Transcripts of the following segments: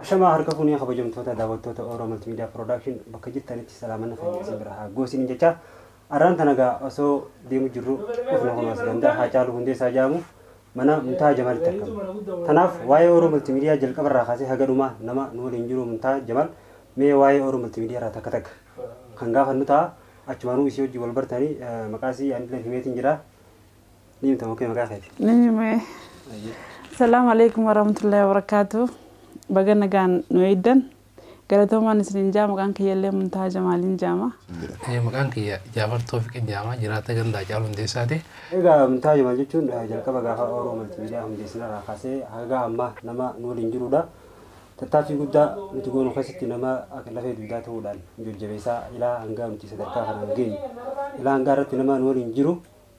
Ashamaa harka fuunee kabajamtoota daawwattoota Oromoo Multimedia Production bakka jirtanitti salaamanna keenya isin bira haa goosiniin jecha arraan tana gaa osoo deemu jirru dhufna kun as ganda Haacaaluu Hundeessaa jedhamu mana Muntaha Jamaalitti argama. Tanaaf waa'ee Oromoo Multimedia jalqaba irraa kaasee haga dhumaa nama nu waliin jiru Muntaha Jamaal mee waa'ee Oromoo Multimedia irraa takka takka kan gaafannu ta'a achumaanuu isii wajjin wal bartanii maqaa isii anillee himeetiin jira. Ni himta maqaa maqaa keeti. Ni hime. Salaamu alaikum warahmatullahi wabarakatuh. Baga nagaan nu eegdan. Galatoomaan isiniin jaa maqaan kiyyallee Muntaha Jamaaliin jaama. Maqaan kiyya Jaafar Toofiqin jaama jiraata ganda Haacaaluu Hundeessaati. Egaa Muntaha Jamaal jechuun jalqaba gaafa Oromoo Multimedia hundeessinarraa kaasee haga ammaa nama nu waliin jirudha. Tattaaffii guddaa nuti goonu keessatti nama akka lafee dugdaa ta'uudhaan jajjabeessaa ilaa hanga nuti sadarkaa kanaan geenyu. Ilaa hanga irratti nama nu waliin jiru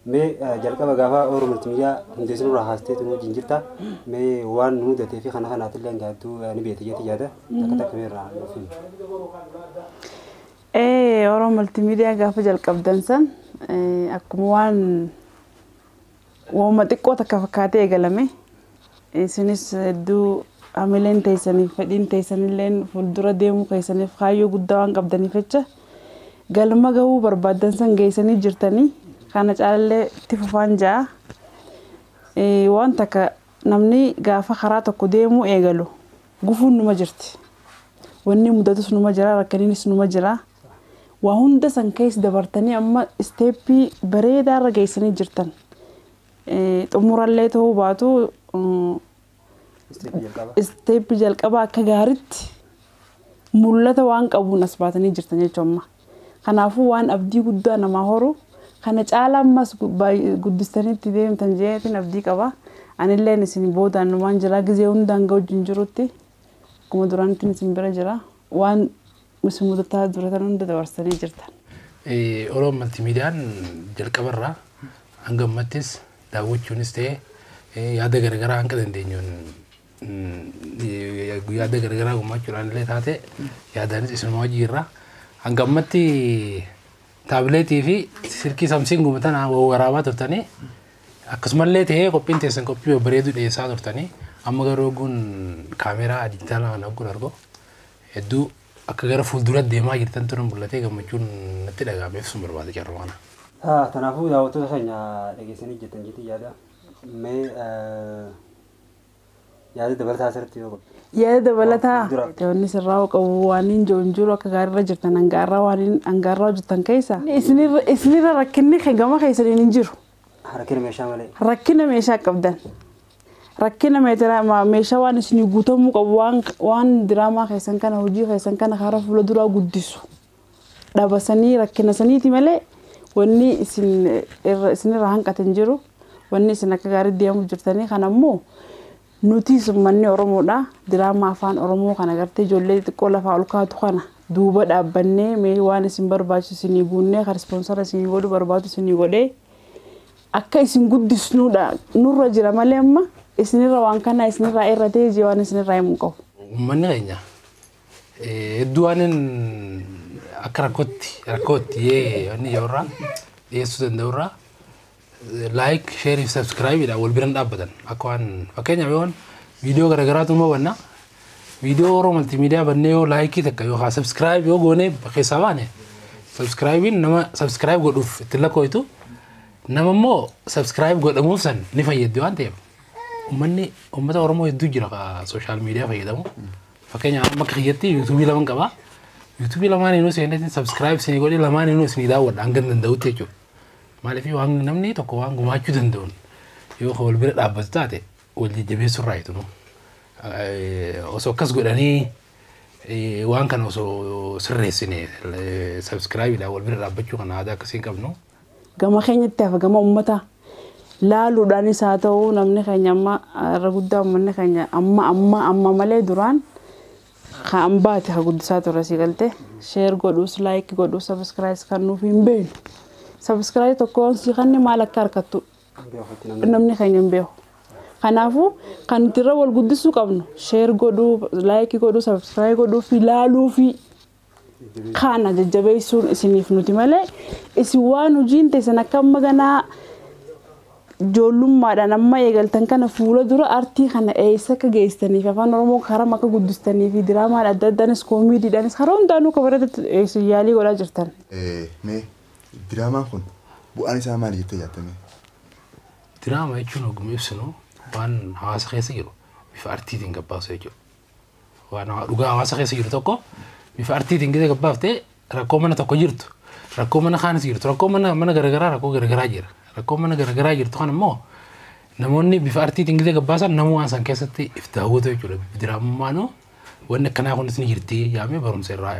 mee jalqaba gaafa Oromoo Multimedia hundeessinurraa haastee nu wajjin jirta. Mee waan nu mudatee fi kana kanaatillee gaaddu ni beekta jetti yaada takka takka mee irraa nuuf himi. Oromoo Multimedia gaafa jalqabdan san akkuma waan waanuma xiqqoo takka fakkaatee eegalame. Isinis hedduu hamileen teessaniif fedhiin teessanilleen fuuldura deemuu keessaniif kaayyoo guddaa waan qabdaniif jecha galma gahuu barbaaddan san geessanii jirtanii kana caalallee itti fufaan ja'a. Waan takka namni gaafa karaa tokko deemuu eegalu gufuun numa jirti. Wanni mudatus numa jira, rakkiniinis numa jira. Waa hunda san keessa dabartanii amma isteeppii bareedaa irra geessanii jirtan. Xumurallee ta'uu baatu isteeppii jalqabaa akka gaariitti mul'ata waan qabuun as baatanii jirtan jechuudha amma. Kanaafuu waan abdii guddaa namaa horu kana caalaa ammas guddistanitti deemtan jeetiin abdii qaba. Anilleen isin boodaan waan jira gizee hunda hanga wajjin jirutti akkuma duraanitti isin bira jira waan isin mudataa duratan hunda dabarsanii jirtan. Oromoo Multimediaan jalqabarraa hanga ammattis daawwachuunis ta'e yaada garagaraa hanga dandeenyuun yaada garagaraa gumaachuudhaan illee taate yaadaanis isinuma wajjin jirra. Hanga ammatti taabileetii fi silkii Samsunguma tana waraabaa turtanii akkasumallee ta'ee qophiin teessan qophii babbareedu dhiyeessaa turtanii amma garuu kun kaameraa dijitaalaa kana ogguun argu hedduu akka gara fuuldura deemaa jirtan turan mul'atee gammachuun natti dhaga'ame ibsuun barbaada carraa kana. Kanaafuu daawwattoota keenya dhageessanii jettan jetti yaada. Mee yaada dabalataa asirratti yoo qabdu. Yaada dabalataa wanni sirraa qabu waan hin jiru jiru akka gaariirra jirtan hangaarraa waan hangaarraa hojjetan keessa isinirra rakkinni gama keessaniin hin jiru. Rakkina meeshaa malee. Rakkina meeshaa qabdan. Rakkina meeshaa waan isinii guutamuu qabu waan diraamaa keessan kana hojii keessan kana karaa fuula duraa guddisu. Dhabasanii rakkina saniiti malee wanni isinirra hanqate hin jiru. Wanni isin akka gaarii deemuu jirtanii kana immoo nuti uummanni Oromoodha. Diraamaa afaan Oromoo kana gartee ijoollee xixiqqoo lafaa ol kaatu kana duuba dhaabbannee mee waan isin barbaachisu isinii guunnee kan ispoonsara isinii godhu barbaadu isinii godhee akka isin guddisnuudha nurra jira malee amma isinirra waan kana isinirraa irra ta'ee waan isinirraa himuu qabu. Uummanni keenya hedduu waan akka rakkootti wanni jirurraa dhiyeessuu danda'urraa like, share fi subscribe dha wal biran dhaabbatan akka waan fakkeenyaaf yoon viidiyoo garagaraatu immoo banna viidiyoo Oromoo Multimedia bannee yoo laayikii takka yookaan subscribe yoo goone keessaa baane subscribein nama subscribe godhuuf itti lakkooytu nama immoo subscribe godhamuuf san ni fayyaddi waan ta'eef uummanni uummata Oromoo hedduu jira sooshaal miidiyaa fayyadamu fakkeenyaaf amma akka kiyyatti yuutuubii laman qaba yuutuubii lamaan inuu seenetti subscribe isinii godhee lamaan inuu isinii daawwadha hanga danda'utti jechuudha. Maaliif waan namni tokko waan gumaachuu danda'uun yoo wal bira dhaabbatu taate wal jajjabeessuu irraa jiru. Osoo akkas godhanii waan kana osoo sirreessine sabskiraayiidhaan wal bira dhaabbachuu kana aadaa akkasii hin qabnu. Gama keenyatti hafa gama uummataa laaluudhaanis haa ta'u namni keenya amma irra guddaa uummanni keenya amma amma amma malee duraan kan baate haa guddisaa ture si galte sheer godhuus laayik godhuus sabskiraayis kan nuuf hin beeknu. Subscribe tokkoon si kanne maal akka harkattu namni keenya hin beeku. Kanaafuu kan nuti irra wal guddisuu qabnu share godhuu, like godhuu, subscribe godhuu fi laaluu fi kana jajjabeessuun isiniif nuti malee isin waan hojiin teessan akka amma ganaa Ijoollummaadhaan amma eegaltan kana fuula dura artii kana eessa akka geessaniif afaan Oromoo karaa akka guddistanii fi diraamaan adda addaanis koomiidiidhaanis karaa hundaanuu kabaratti yaalii godhaa jirtan. Mee diraamaan kun bu'aan isaa maali jettee yaaddame? Diraama jechuun ogummaa ibsinu waan hawaasa keessa jiru bifa artiitiin gabbaasu jechuudha. Waan dhugaa hawaasa keessa jiru tokko bifa artiitiin gidee gabbaaftee rakkoo mana tokko jirtu, rakkoo mana kaanis jirtu, rakkoo mana garaagaraa rakkoo garaagaraa jira. Rakkoo mana garaagaraa jirtu kan immoo namoonni bifa artiitiin gidee gabbaasan namuu waan san keessatti if daawwatu jechuudha. Diraamummaanuu wanni akkanaa kunis ni jirti yaamee barumsa irraa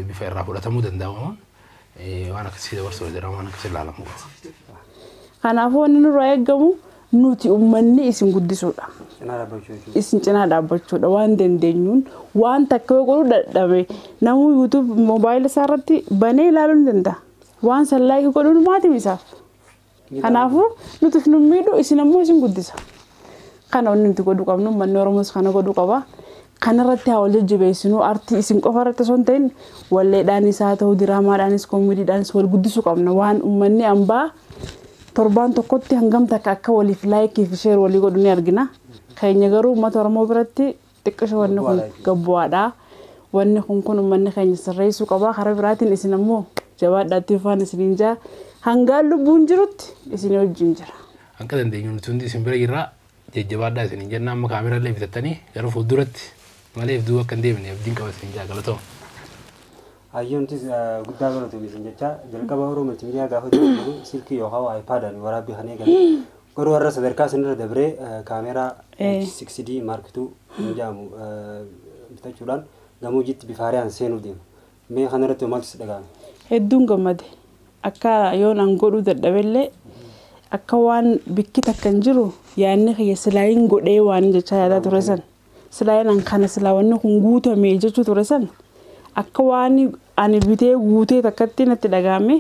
bifa irraa fudhatamuu danda'amuun waan akkasii dabarsuu diraamaan akkasii ilaalamuu qaba. Kanaafuu wanni nurraa eegamu nuti uummanni isin guddisuudha. Isin cinaa dhaabbachuudha waan dandeenyuun waan takka yoo godhuu dadhabe namuu YouTube moobaayila isaa irratti banee ilaaluu ni danda'a. Waan san like godhuun maatii isaaf. Kanaafuu nuti nu miidhu isin ammoo isin guddisa. Kana wanni nuti godhuu qabnu uummanni Oromoos kana godhuu qaba. Kanarratti haa wal jajjabeessinu artii isin qofa irratti osoo hin ta'in walleedhaanis haa ta'u diraamaadhaanis koomiidiidhaanis wal guddisuu qabna waan uummanni ambaa torbaan tokkotti hangam takka akka waliif like fi share walii godhu ni argina. Keenya garuu uummata Oromoo biratti xiqqisho wanni kun gabbu'aadha. Wanni kun uummanni keenya sirreessuu qaba. Karaa biraatiin isin ammoo jabaadhaatti ufaan isiniin jaa hangaan lubbuun jirutti isin wajjin jira. Hanqa dandeenyu nuti hundi isin bira jirraa jajjabaadhaa isiniin jenna amma kaameraallee bitattanii gara fuulduratti malee duuba akka hin deemne abdiin qaba isiniin jaa galatooma. Hayyoontis guddaa galatoom isin jecha jalqaba Oromoo Multimedia gaafa jedhu silkii yookaan iPadaan waraabbii kan eegalle. Garuu warra sadarkaa sanarra dabree kaameraa 6D Mark II jedhamu bitachuudhaan gamoo hojiitti bifa haaraan seenuu deema. Mee kanarratti maaltu si dhaga'ame? Hedduun gammade. Akka yoon an godhuu dadhabellee akka waan bikki takka hin jiru yaadni kiyya silaayin godhee waan jechaa yaadaa ture san. Silaayin an kana silaa wanni kun guutame jechuu ture san. Akka waan ani bitee guutee takkatti natti dhaga'ame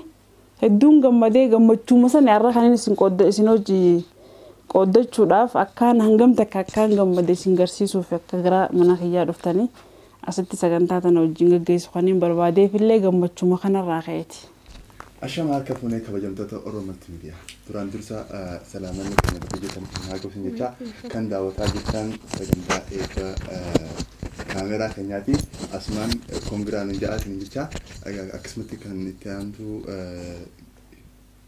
hedduun gammadee gammachuuma sana har'a kan isin qoodda isin hojii qooddachuudhaaf akkaan hangam takka akkaan gammade isin garsiisuuf akka gara mana kiyyaa dhuftanii asitti sagantaa tana wajjin gaggeessu kan hin barbaadeef illee gammachuma kanarraa ka'eeti. Ashama harka fuunee kabajamtoota Oromoo Multimedia. Duraan dursa salaamanni keenya bakka jirtan haa gobsin jecha kan daawwataa jirtan sagantaa eebba kaameraa keenyaati. Asumaan koongiraan ja'aatiin jecha akkasumatti kan itti aantu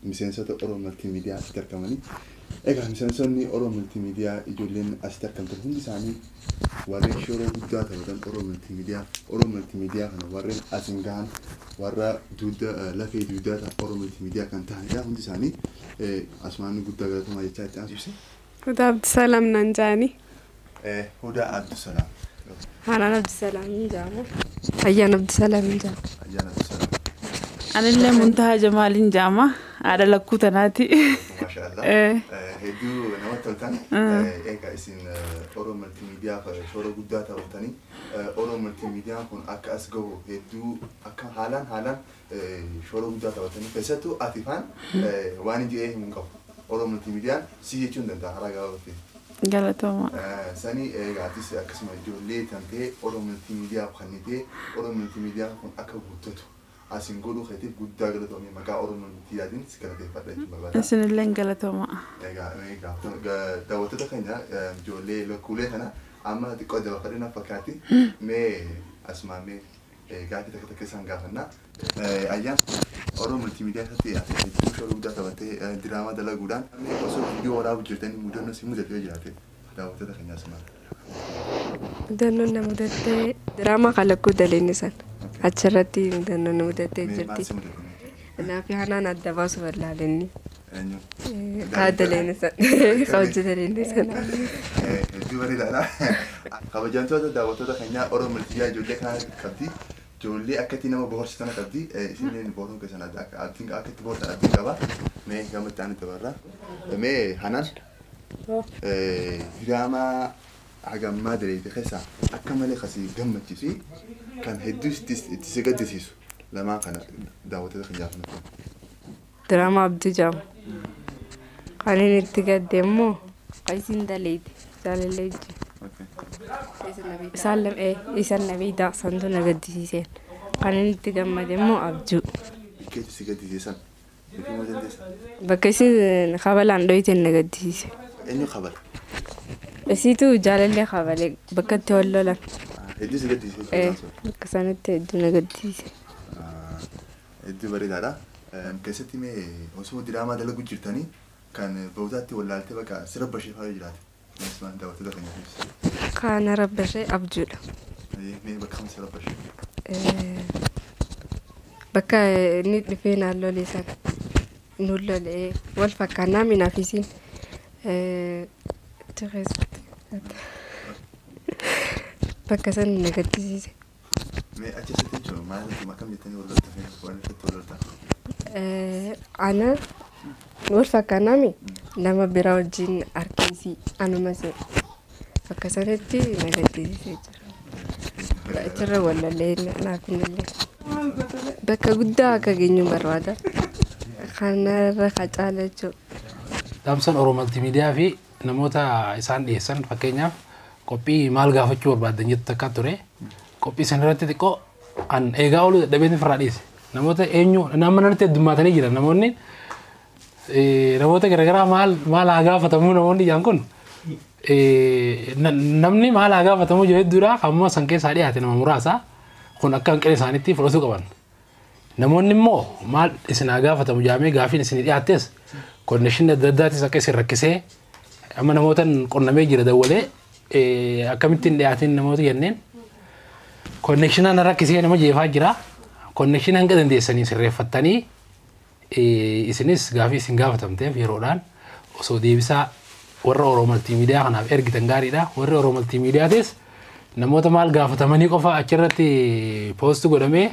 miseensota Oromoo Multimedia asitti argamanii. Egaa miseensonni Oromoo Multimedia ijoolleen asitti argamtan hundi isaanii warreen shoora guddaa taphatan Oromoo Multimedia. Oromoo Multimedia kana warreen asiin gahan warra duuda lafee duudaa ta'an Oromoo Multimedia kan ta'anidha hundi isaanii asumaan guddaa galatomaa jechaa itti aansubse. Hudaa Abdusalaam naan jedhani. Hudaa Abdusalaam. Haanaan Abdusalaam hin jedhamu. Ayyaan Abdusalaam hin jedhamu. Ayyaan Abdusalaam. Anillee Muntahaa Jamaaliin jedhama. Haadha lakkuu tanaati. Maashaallah. Hedduu namatti toltan. Egaa isin Oromoo Multimedia shoora guddaa taphatanii Oromoo Multimediaan kun akka as gahu hedduu akka haalaan shoora guddaa taphatanii keessattuu ati faan waan hin jedhee himuu hin qabu. Oromoo Multimediaan si jechuu hin danda'a karaa gabaabatti. Galatooma. Sani egaa atis akkasuma ijoollee tantee Oromoo Multimediaaf kennitee Oromoo Multimediaan kun akka guuttatu asiin godhuu keetiif guddaa galatoomii maqaa Oromoo Multimediaatiin si galateeffadha jechuun barbaada. Isinillee galatooma. Egaa daawwattoota keenya ijoollee lakkuulee kana amma xiqqoo dabarfadhe na fakkaatti mee asumaan mee gaaffii takka takka isaan gaafanna. Ayyaan Oromoo Multimedia keessatti ati hedduu shoora guddaa taphattee diraamaa dalaguudhaan osoo viidiyoo waraabuu jirtanii mudannoo si mudate yoo jiraate daawwattoota keenya asumaan. Mudannoon na mudattee diraamaa kalaqquu daleenye san achirratti mudannoon na mudattee Mee maal jirti. si mudate? Naafi hanaan adda baasu wallaalenni. Eenyu? Kaa daleenye san. Kaa hojii daleenye san. Hedduu bareedaadha. Kabajamtoota daawwattoota keenyaa Oromoo Multimedia ijoollee kana qabdi. Ijoollee akkatti nama bohaarsitan qabdi. Isinillee bohaaruu keessan abdiin akka itti bohaartan abdiin qaba. Mee gamatti aanu dabarra. Mee Hanaan diraamaa hagammaa daleete keessaa akka malee kasii gammachiisu kan hedduu itti si gaddisiisu lamaan kana daawwattoota keenyaaf nuti. Diraamaa Abdii jedhamu. Kan inni itti gadde immoo isiin daleete jaalallee wajjin. Isaan lama isaan nabiidha santu na gaddisiiseen. Kan inni itti gammade immoo abjuu. Bikkeetti si gaddisiisan Himuu dandeessaa? Bakka isin kabalaan dhoyteen na gaddisiise. Eenyu kabala? Isiitu jaalallee kabalee bakka itti wal lolan. Hedduu si gaddisiise jechuudha. Bakka sanatti hedduu na gaddisiise. Hedduu bareedaadha. Keessatti mee osoo diraamaa dalaguu jirtanii kan boodaatti wallaaltee bakka si rabbashee fa'aa jiraate. Meeshaan daawwattoota keenya ibsa. Kana rabbashee abjuudha. Mee bakka kam si rabbashee? Bakka inni dhufee naan lole sana nu lolee wal fakkaannaa minaaf isiin bakka san na gaddisiise. Mee achi asitti jechuun maal akkam jettanii wal loltan waan irratti wal loltan? Ana wal fakkaannaa nama biraa wajjin harkiisii anuma bakka sanatti na gaddisiisee jira. Achirra wal lolee naaf hin illee. Bakka guddaa akka geenyu barbaada. Kanarra qacaala jechuudha. Dhaamsan Oromoo Multiimiidiyaa fi namoota isaan dhiyeessan fakkeenyaaf qophii maal gaafachuu barbaadan jettu takka ture. Qophii sana irratti xiqqoo an eegaa ooluu dadhabeen ofirraa dhiise. Namoota eenyu nama natti heddummaatanii jiran namoonni namoota garaagaraa maal maal haa gaafatamuu namoonni jaan kun namni maal haa gaafatamuu jiru hedduudha ammoo san keessaa dhiyaate nama muraasa kun akka hanqina isaaniitti fudhatuu qaban. Namoonni immoo maal isin haa gaafatamu jaamee gaafiin isin dhiyaattes konnekshinii adda addaatis akka isin rakkisee amma namootan qunnamee jira dawwalee akkamittiin dhiyaatiin namoota jenneen konnekshinaa na rakkisee nama jeefaa jira. Konnekshinii hanga dandeessanii sirreeffattanii isinis gaafii isin gaafatamteef yeroodhaan osoo deebisaa warra Oromoo Multiimiidiyaa kanaaf ergitan gaariidha. Warri Oromoo Multiimiidiyaatis namoota maal gaafatamanii qofa achirratti poosti godhamee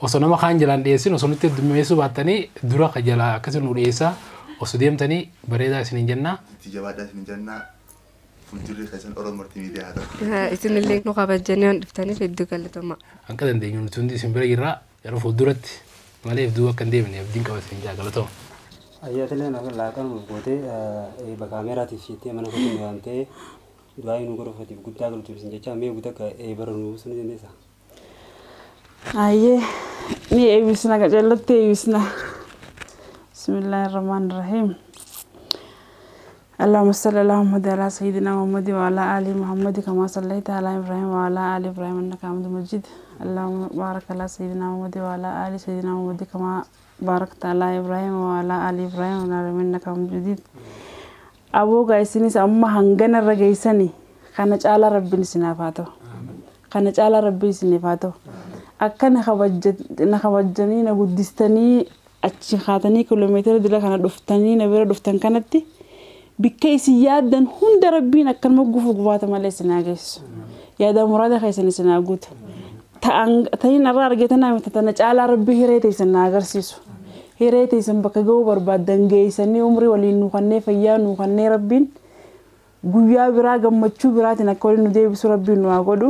osoo nama kaan jalaan dhiyeessin osoo nutti heddummeessuu baattanii dura jalaa akkasii nu dhiyeessaa osoo deemtanii bareedaa isiniin jennaa. Itti jabaadhaa isiniin jennaa. Fuuldurri keessan Oromoo Multiimiidiyaa haa ta'u. Isinillee nu kabajjanii waan dhuftaniif hedduu galatoomaa. Hanqa dandeenyu nuti hundi isin bira jirraa yeroo fuulduratti malee duuba akka hin deemne abdiin qaba isin jaa galatoomaa. Ayyaatilee laaqan gootee eebba kaameraatiif jettee mana kootti nu waamtee du'aa nu godhufatiif guddaa galatuuf isin jecha mee guutaa akka eebba nu buusuu ni dandeessaa? Ayyee ni eebbisna qaceellatti eebbisna. Bismillahirrahmanirrahiim. اللهم صل على محمد وعلى سيدنا محمد وعلى آل محمد كما صليت على إبراهيم وعلى آل إبراهيم إنك حميد مجيد. اللهم بارك على سيدنا محمد وعلى آل سيدنا محمد كما باركت على إبراهيم وعلى آل إبراهيم إنك حميد مجيد. أبوك إسنيس أما هنجنا الرجيسني كان على ربي سنافاته كان على ربي سنافاته أكن نخبجني نقدستني أتشخاتني كيلومتر دلك أنا دفتني نبرة دفتن كانتي بكيس يادن هند ربنا كان موقف قوات ما ليس ناقص يا ده مراد خيسن سناقوت تين الرجع تنا على ربي هريتي سناقرسيسو هريتي سنبكجو برباد دنجيسني عمري ولي نخني فيا نخني ربين قويا براج متشو براتنا كل ندي بس ربي نواقدو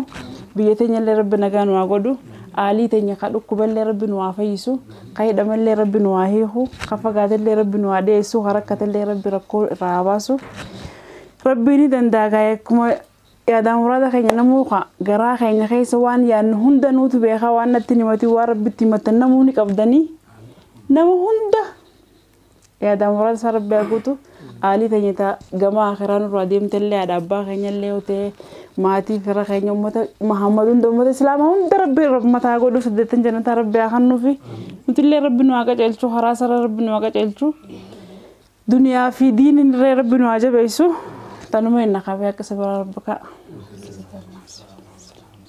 بيتني اللي ربنا كان واقدو آلي تني خلق قبل ربي نوافيسو قيد أمل ربي نواهيه خفقات اللي ربي نواديسو حركة اللي ربي ركو راباسو ربي ندن داعيكم يا دام مراد خينا نموخا جرا خينا خيس وان يا هند نوت بيخا وان التنمتي وربي تمتنا مونك أبدني نمو هند يا دام مراد صار بيعقوتو آلي تني تا جماعة خيران راديم تلي على أبا خينا اللي هو maatii fira keenya uummata Muhammad hunda uummata Islaamaa hunda rabbi mataa godhu saddeettan jannataa rabbi haa kennuufi nutillee rabbi nu haa qajeelchu karaa sara rabbi nu haa qajeelchu duniyaa fi diiniin irree rabbi nu haa jabeessu tanuma inni qabee akka sabara rabbi ka'a.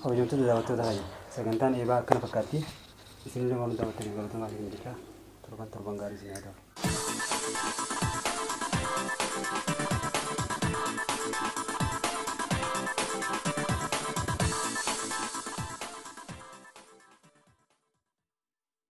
Kabajamtoota daawwattoota keenya sagantaan eebaa akkana fakkaatti isinillee waan daawwattaniif galatoomaa isin jecha torban torban gaarii isin haa ta'u.